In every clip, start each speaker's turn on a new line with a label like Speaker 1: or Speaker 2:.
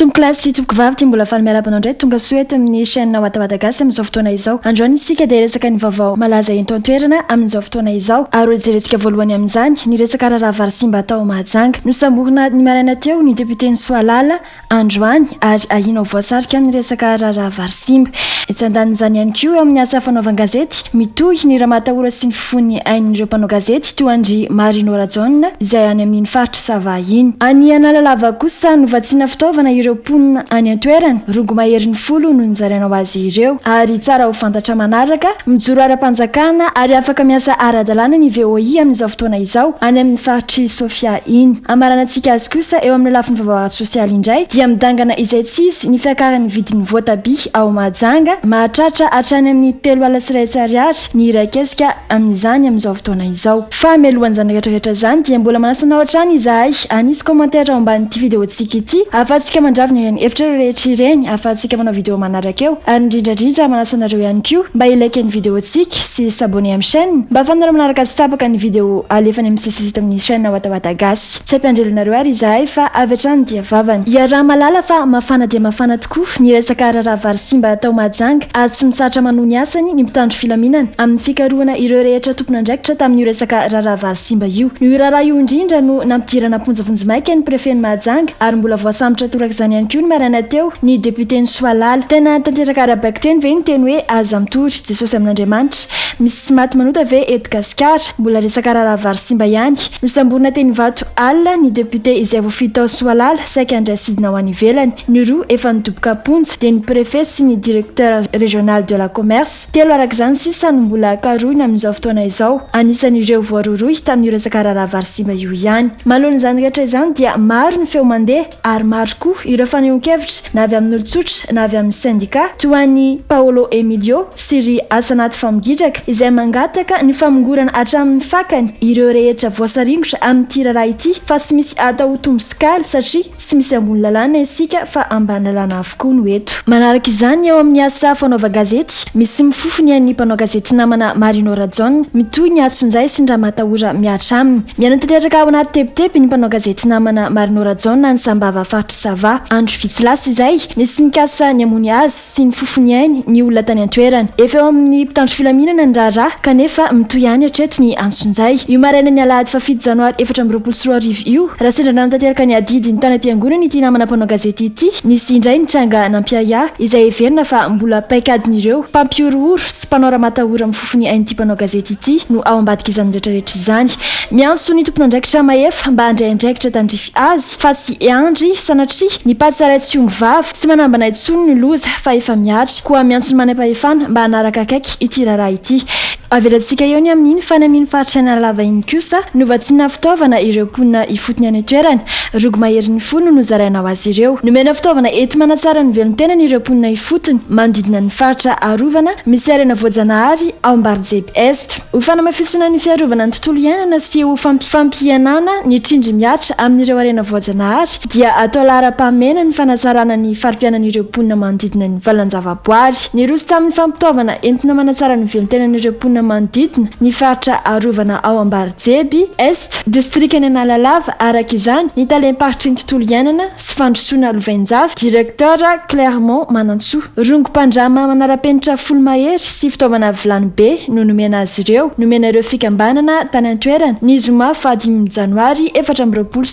Speaker 1: Tompokolahy sy tompokovavy tia mbola faly miarahaba anao indray tonga soa eto amin'ny chaîne Watawata Gasy amin'izao fotoana izao. Androany isika dia hiresaka ny vaovao malaza ento an-toerana amin'izao fotoana izao ary hojerentsika voalohany amin'izany ny resaka raharaha vary simba tao Mahajanga. Nosamborina ny maraina teo ny député-n'i Soalala androany ary ahiana ho voasarika amin'ny resaka raharaha vary simba. Etsy andanin'izany ihany koa eo amin'ny asa fanaovan-gazety, mitohy ny ramatahora sy ny fifoan'ny ain'ireo mpanao gazety toa an-dry Marino Rajaona izay any amin'iny faritr'i Sava iny. Any Analalava kosa novatsiana fitaovana ireo mponina any an-toerana, rongo maherin'ny folo no nozaraina ho azy ireo. Ary tsara ho fantatra manaraka, mijoro ara-panjakana ary afaka miasa ara-dalàna ny VOI amin'izao fotoana izao any amin'ny faritr'i Sofia iny. Hamaranantsika azy kosa eo amin'ny lafiny vaovao ara-tsosialy indray dia midangana izaitsizy ny fiakaran'ny vidin'ny voatabia ao Mahajanga, mahatratra hatrany amin'ny 130 ariary ny iray kesika amin'izany amin'izao fotoana izao. Fa mialohan'izany rehetra rehetra izany dia mbola manasa anao hatrany izahay hanisy commentaire ao ambanin'ity vidéo-ntsika ity ahafahantsika mandravona ireny hevitrareo rehetra ireny ahafahantsika manao vidéo manaraka eo ary indrindra indrindra manasa anareo ihany koa mba hi-like ny vidéo-ntsika sy s'abonner amin'ny chaîne mba ahafahanareo manaraka tsy tapaka ny vidéo alefany amin'ny sisisy eto amin'ny chaîne Watawata Gasy. Tsy hampiandry anareo ary izahay fa avy hatrany dia vavany. Iaraha-mahalala fa mafana dia mafana tokoa ny resaka raharaha vary simba tao Mahajanga ary tsy mitsahatra manohy ny asany ny mpitandro filaminana amin'ny fikarohana ireo rehetra tompon'andraikitra tamin'io resaka raharaha vary simba io. Io raharaha io indrindra no nampidirana am-ponja vonjimaika ny prefen'i Mahajanga ary mbola voasambotra torak'izany ihany koa ny maraina teo ny deputen'i Soalala. Tena tanteraka ara-bakiteny ve ny teny hoe aza mitory Jesosy amin'Andriamanitra? Misy tsy maty manota ve eto Gasikara? Mbola resaka raharaha vary simba ihany. Nosamborina teny Ivato alina ny député izay voafidy tao Soalala saika handray sidina ho any ivelany. Ny roa efa nidoboka am-ponja dia ny préfet sy ny directeur régional de la commerce. Telo araka izany sisa no mbola karohina amin'izao fotoana izao. Anisan'ireo voarohirohy tamin'io resaka raharaha vary simba io ihany. Manoloana izany rehetra izany dia maro ny feo mandeha ary maro koa ireo fanehoan-kevitra na avy amin'olon-tsotra na avy amin'ny sendika toa an'i Paolo Emilio sy ry Asanath Famogidraka izay mangataka ny famongorana hatramin'ny fakany ireo rehetra voasaringotra amin'ity raharaha ity fa tsy misy atao ho tombosikala satria tsy misy ambony lalàna isika fa ambany lalàna avokoa no eto. Manaraka izany eo amin'ny asa fanaovan-gazety, misy mifofo ny ain'ny mpanao gazety namana Marino Rajaona, mitohy ny antsonjay sy ny ramatahora mihatra aminy. Miaina tanteraka ao anaty tebiteby ny mpanao gazety namana Marino Rajaona any Sambava faritr'i Sava. Andro vitsy lasa izay, nisy nikasa ny hamono azy sy ny fofony ainy ny olona tany an-toerana. Efa eo amin'ny mpitandro filaminana ny raharaha kanefa mitohy ihany hatreto ny antsonjay. Io marainan'ny alahady fahafito janoary 2024 io, raha sendra nanatanteraka ny adidiny tany am-piangonana ity namana mpanao gazety ity, nisy indray ny tranga nampiahiahy izay heverina fa mbola paikadin'ireo mpampihorohoro sy mpanao ramatahora mifofo ny ain'ity mpanao gazety ity no ao ambadik'izany rehetrarehetra izany. Miantso ny tompon'andraikitra mahefa mba handray andraikitra tandrify azy fa tsy hiandry sanatria ny mpahatsaray tsy omby vava, tsy manambana intsony ny loza fa efa mihatra, koa miantso ny manam-pahefana mba hanaraka akaiky ity raharaha ity. Avelantsika eo ny amin'iny fa ny amin'iny faritra Analalava iny kosa novatsiana fitaovana ireo mponina ifotony any an-toerana. Rogy maherin'ny fo no nozaraina ho azy ireo. Nomena fitaovana enti-manatsara ny velon-tenany ireo mponina ifotony manodidina ny faritra arovana misy harena voajanahary ao Ambarijeby Est. Ho fanamafisana ny fiarovana ny tontolo iainana sy ho fampihenana ny trindry mihatra amin'ireo harena voajanahary dia atao laharam-pahamehana ny fanatsarana ny fari-piainan'ireo mponina manodidina ny valan-javaboary. Niroso tamin'ny fampitaovana entina manatsara ny velon-tenan'ireo mponina manodidina ny faritra arovana ao Ambarijeby Est, distrikan'i Analalava, araka izany, ny talem-paritry ny tontolo iainana sy fandrosoana lovainjafy, Directeur Clermont Manantsoa. Rongom-pandrama manara-penitra folo mahery sy fitaovana vilany be no nomena azy ireo, nomena ireo fikambanana tany an-toerana, ny zoma fahadimy janoary 2024.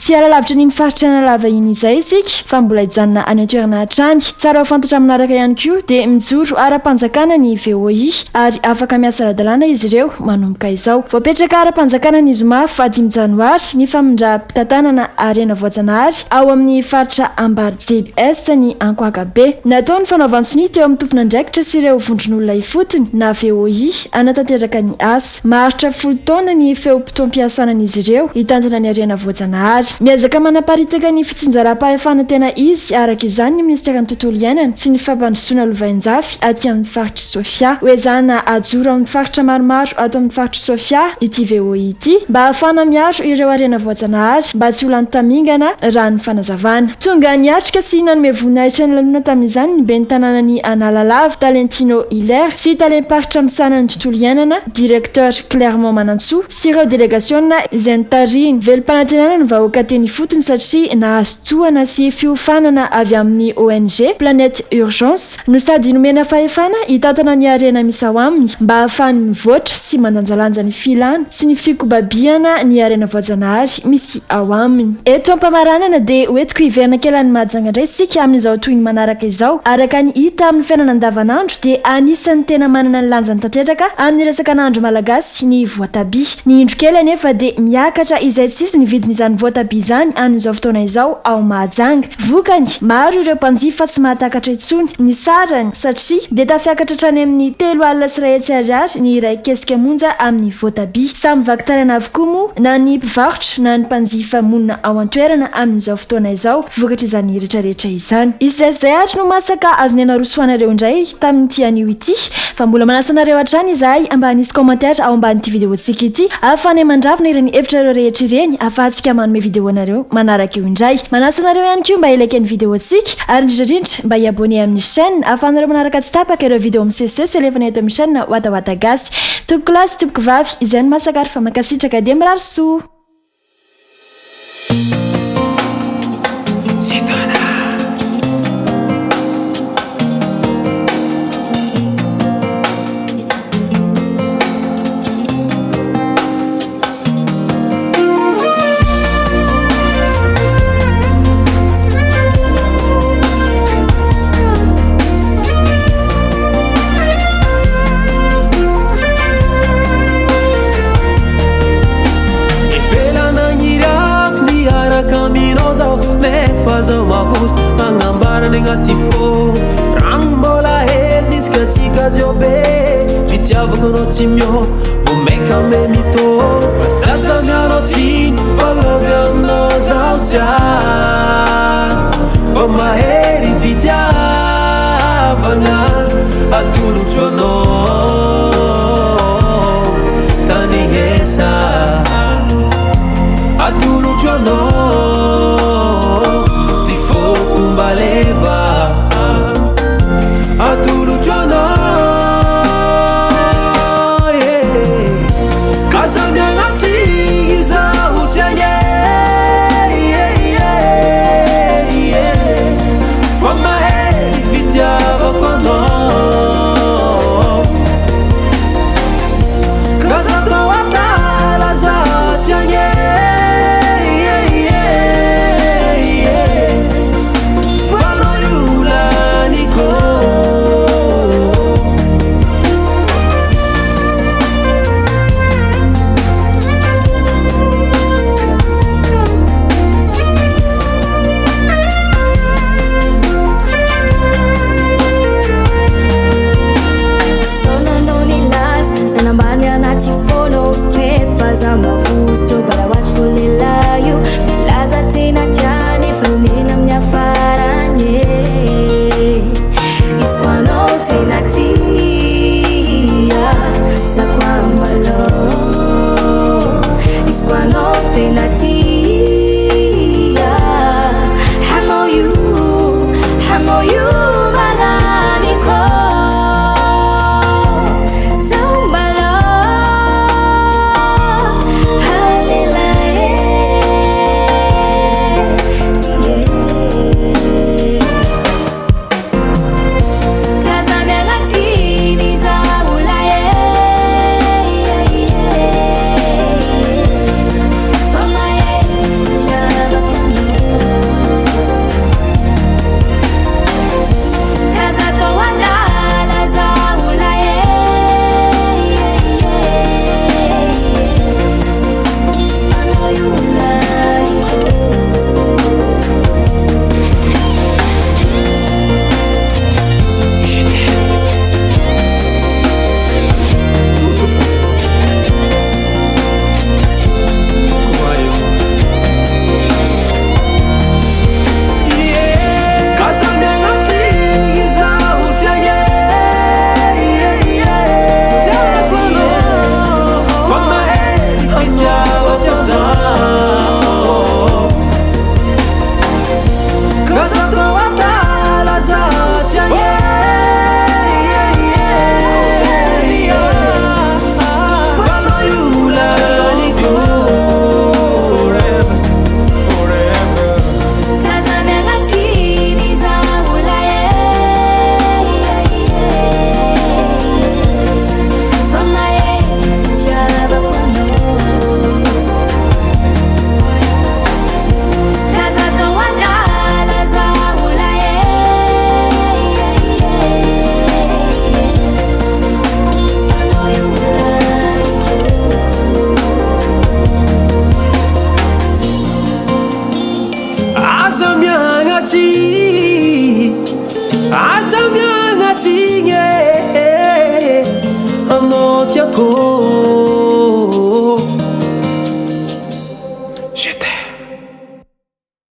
Speaker 1: Tsy hiala lavitra an'iny faritra Analalava iny izay isika fa mbola hijanona any an-toerana hatrany. Tsara ho fantatra manaraka ihany koa dia mijoro ara-panjakana ny VOI ary afaka miasa ara-dalàna izy ireo manomboka izao. Voapetraka ara-panjakana ny zoma fahadimy janoary ny famindram Tantanana harena voajanahary ao amin'ny faritra Ambarijeby Est ny Ankoakabe. Natao ny fanaovan-tsonia teo amin'ny tompon'andraikitra sy ireo vondron'olona ifotony na VOI hanatanteraka ny asa. Maharitra folo taona ny feom-potoam-piasanan'izy ireo hitantana ny harena voajanahary. Miezaka manaparitaka ny fitsinjaram-pahefana tena izy araka izany ny minisiteran'ny Tontolo iainana sy ny fampandrosoana lovainjafy aty amin'ny faritr'i Sofia. Hoezahana. hajoro amin'ny faritra maromaro ato amin'ny faritr'i Sofia ity VOI ity mba hahafahana miaro ireo harena voajanahary mba tsy ho lany tamingana, raha ny fanazavana. Tonga niatrika sy nanome voninahitra ny lanonana tamin'izany ny ben'ny tanànan'i Analalava, Talentino Hilaire, sy talem-paritra misahana ny tontolo iainana, Directeur Clermont Manantsoa, sy ireo delegasiona izay notarihiny. Velom-panantenana ny vahoaka teny ifotony satria nahazo tohana sy fiofanana avy amin'ny ONG Planète Urgence no sady nomena fahefana hitantana ny harena misy ao aminy mba hahafahany mivoatra sy mandanjalanja ny filana sy ny fikobabiana ny harena voajanahary misy ao aminy. Eto am-pamaranana dia hoentiko hiverina kely any Mahajanga indray isika amin'izao tohiny manaraka izao. Araka ny hita amin'ny fiainana andavanandro dia anisan'ny tena manana ny lanjany tanteraka amin'ny resaka nahandro malagasy ny voatabia. Ny indro kely anefa dia miakatra izaitsizy ny vidin'izany voatabia izany amin'izao fotoana izao ao Mahajanga. Vokany, maro ireo mpanjifa tsy mahatakatra intsony ny sarany satria dia tafiakatra hatrany amin'ny 340 ariary ny iray kesika monja amin'ny voatabia. Samy vaky taraina avokoa moa na ny mpivarotra na ny mpanjifa monina ao an-toerana amin'izao fotoana izao vokatr'izany retraretra izany. Izay sy izay ary no masaka azonay naroso ho anareo indray tamin'ity anio ity fa mbola manasa anareo hatrany izahay mba hanisy commentaire ao ambanin'ity vidéo-ntsika ity ahafahanay mandravona ireny hevitrareo rehetra ireny ahafahantsika manome vidéo anareo manaraka eo indray. Manasa anareo ihany koa mba hi-like ny vidéo-ntsika ary indrindra indrindra mba hi-abonner amin'ny chaîne ahafahanareo manaraka tsy tapaka ireo vidéo misesisesy alefanay eto amin'ny chaîne Watawata Gasy. Tompokolahy sy tompokovavy, izay no masaka ary fa mankasitraka dia mirary soa.
Speaker 2: Efelanagnirak miaraka aminao zaho nefa zaho mavozo fagnambarana agnaty fô rano mbola hely jusqu'à tsika jiobe itiavako anao tsy miôva vao maika me mitô sasa mianao tsiny fa lovy aminao zaho tia fa mahery fitiavagna atolotro anao tanignesa atolotro anao ty foko mba leva atolotro anao yeah. K'aza miala tsiny izaho tsy agny fa mahery fitiavako anao. Aza miagnatsigne e, anao tiako.